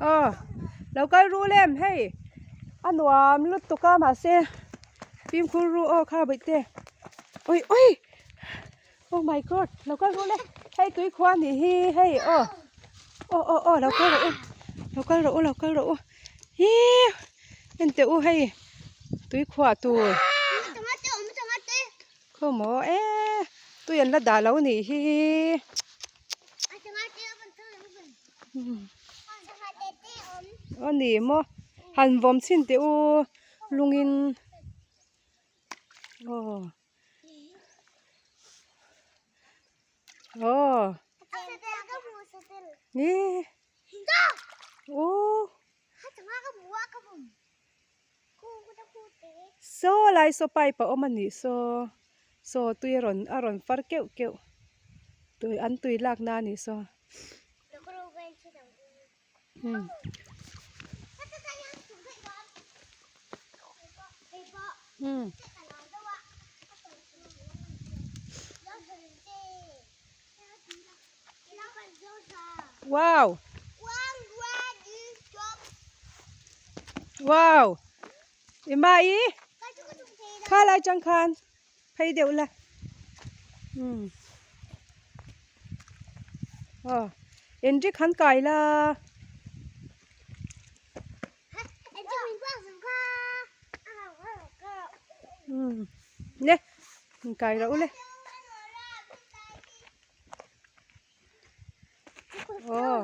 Aw lo kal ru lem hei a nuam lutuk a mahse fimkhur ru aw kha bawihte ui ui oh my god lo kal ru le hei tui khua a nih hi hei aw aw aw aw lo kal rawh u lo kal rawh u lo kal rawh u hii en teh u hei tui khuah tur khawmaw e tui an la dah lo nih hi. A ni maw han vawm chhin teh u lungin aw aw ni aw saw lai saw pipe a awm a nih saw saw tui a rawn a rawn far keuh keuh tui an tui lak na a nih saw Wow! Wow! Emma i kha lai chang khan phei deuh la. Hmm. Oh, Enric han kai la. Hmm. Le, kai ro le. Oh.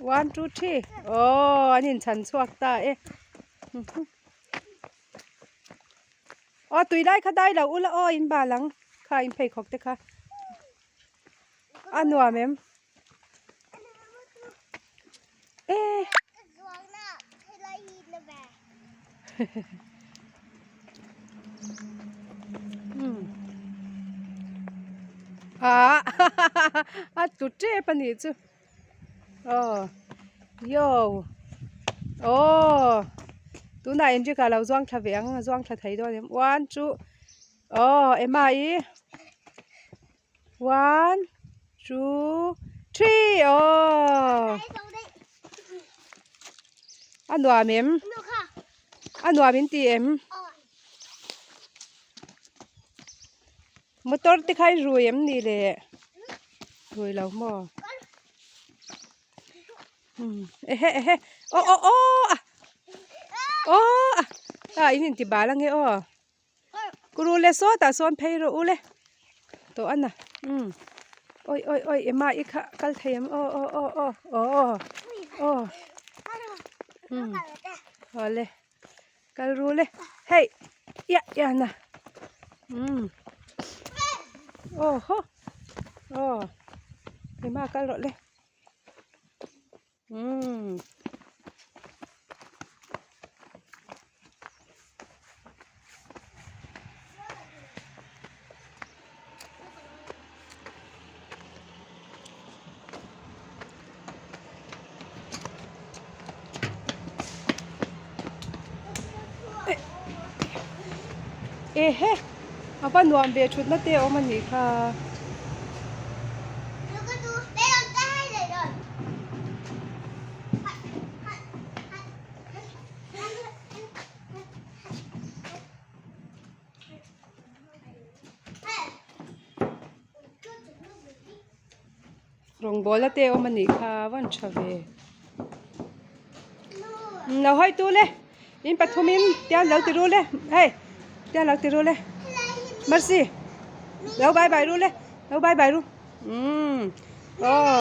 One, two, three. Oh, an in chan chhuak ta e. Oh, tui lai kha dai lo ula aw in bal ang. Kha in pheikhawk te kha. A nuam em. E. Ah a tlu tep a nih chu aw yo aw tunah Enrica lo zuang thla ve ang a zuang thla thei dawn em one two aw Emma i One, two, three aw a nuam em a nuam in ti em motor te kha i rui em ni le rui lo maw ehe ehe aw aw aw aw a in inti bal ange aw. Kuru le sawtah sawn phei rawh u le tawh a na umm awi awi awi Emma i kha kal thei em aw aw aw aw aw aw umm awle kal ru le hei ia ia na umm aw haw aw Emma kal rawh le umm. Ehe a va nuam ve thutna te a awm a nih kha. Rawngbawla te awm a nih kha a van tha ve lo hawi tu le in pathum in tiang lo ti ru le hei tiang lo ti ru le mercy lo bye bye ru le lo bye bye ru umm aw.